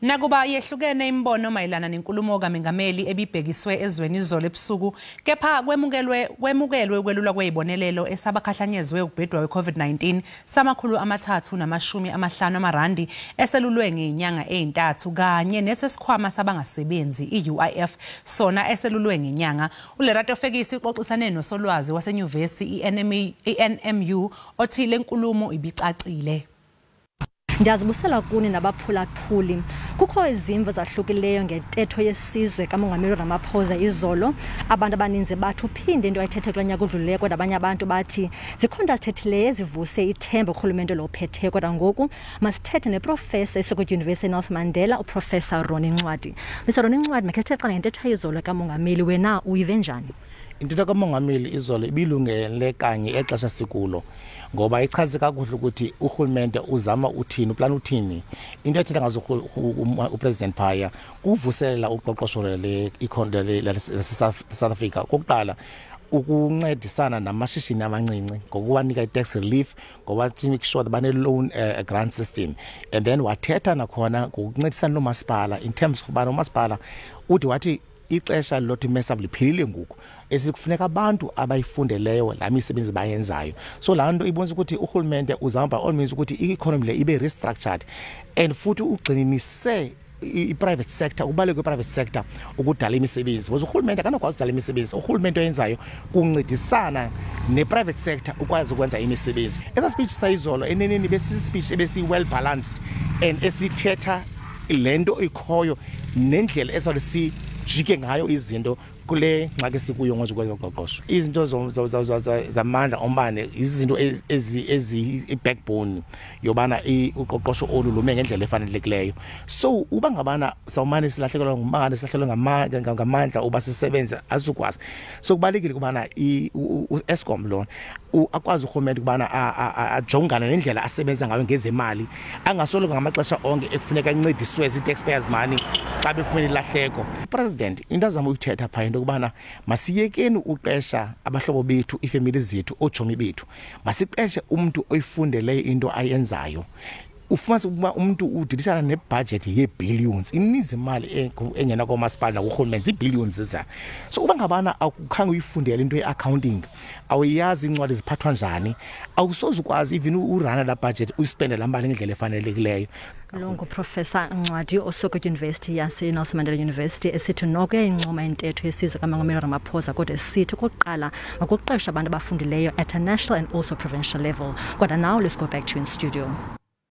Nakuba yehlukene imibono mayelana nenkulumo kaMengameli ebibhekiswe ezweni izolo ebusuku, kepha kwemukelwe ukwelulwa kwezibonelelo esabakhahlanyezwe ukubhedwa kwe-COVID-19 sama-350 amarandi eselulwe ngenyanga ezintathu kanye nesesikhwama sabangasebenzi i-UIF sona eselulwe ngenyanga. ULerato Fekisi uxoxisane nosolwazi wasenyuvesi i-NMU othi le nkulumo ibicacile. Ndiyazibusela kuni nabaphulaphuli. Kukho izimvo zahlukileyo ngentetho yesizwe kaMongameli Ramaphosa izolo. Abantu abaninzi bathi uphinde into ayithethe kula nyaka udlulileyo, kodwa abanye abantu bathi zikhona azithethileyo ezivuse ithemba urhulumente lo uphethe. Kodwa ngoku masithethe neprofesa esekwidyunivesithi Nelson Mandela, uProfessor Ronnie Ncwadi. Mr Ronnie Ncwadi, makhe sithethe qala ngentetho yayizolo kaMongameli, wena uyive njani? Intetho kaMongameli izolo ibilungele kanye exesha sikulo, ngoba ichaze kakuhle ukuthi urhulumente uzama uthini, uplana uthini. Into ethetha ngazo upresident phaya kuvuselela uqoqosho le-South Africa. Okokuqala, ukuncedisana namashishini amancinci ngokubanika i-tax relief, ngoba make sure that bane-loan grant system. And then wathetha nakhona ngokuncedisana nomasipala in terms of ubana umasipala uthi wathi ixesha lothi mess up liphelile ngoku, esikufuneka abantu abayifundeleyo laa misebenzi bayenzayo. So laa nto ibonisa ukuthi urhulumente uzama by all means ukuthi i-economy le ibe restructured, and futhi ugxininise i-private sector, ubaluleke kwe-private sector ukudala imisebenzi, because urhulumente akanokwazi ukudala imisebenzi. Urhulumente oyenzayo kuncedisana ne-private sector ukwazi ukwenza imisebenzi. Esa speech sayizolo eneneni besisi-speech ebesi-well balanced and esithetha le nto ikhoyo nendlela esawuthi sijike ngayo izinto kule ngxaki sikuyo ngoku kwezoqoqosho. Izinto zamandla ombane izinto ezi i-backbone yobana uqoqosho olu lume ngendlela efanelekileyo. So uba ngabana sawumane silahlekelwa ngumbane, silahlekelwe ngamandla uba sisebenze, asizukwazi. So kubalulekile ukubana u-Eskom lona akwazi urhulumente ukubana ajongane nendlela asebenza ngayo ngezemali, angasoloko ngamaxesha onke ekufuneka ancediswe zii-taxpayers money xa befumene ilahleko. President into azama uyithetha phaa into yokubana masiyekeni uqesha abahlobo bethu, iifemeli zethu, ootshomi bethu, masiqeshe umntu oyifundeleyo into ayenzayo. Ufumanise ukuba umntu udilishana nebhajethi yee-billions, ininzi imali engena koomasipala nakurhulumente, zii-billions ziza. So uba ngabana akukhange uyifundele into ye-accounting, awuyazi iincwadi ziphathwa njani, awusoze ukwazi even urana laa budget, uyispende laa mali ngendlela efanelekileyo. Lo nguProfessor Ncwadi osuka kwidyunivesithi yaseNelson Mandela University, esithi noko uyayincoma intetho yesizwe kaMongameli Ramaphosa, kodwa esithi okokuqala makuqeshwe abantu abafundileyo at a national and also provincial level. Kodwa now let's go back to in studio.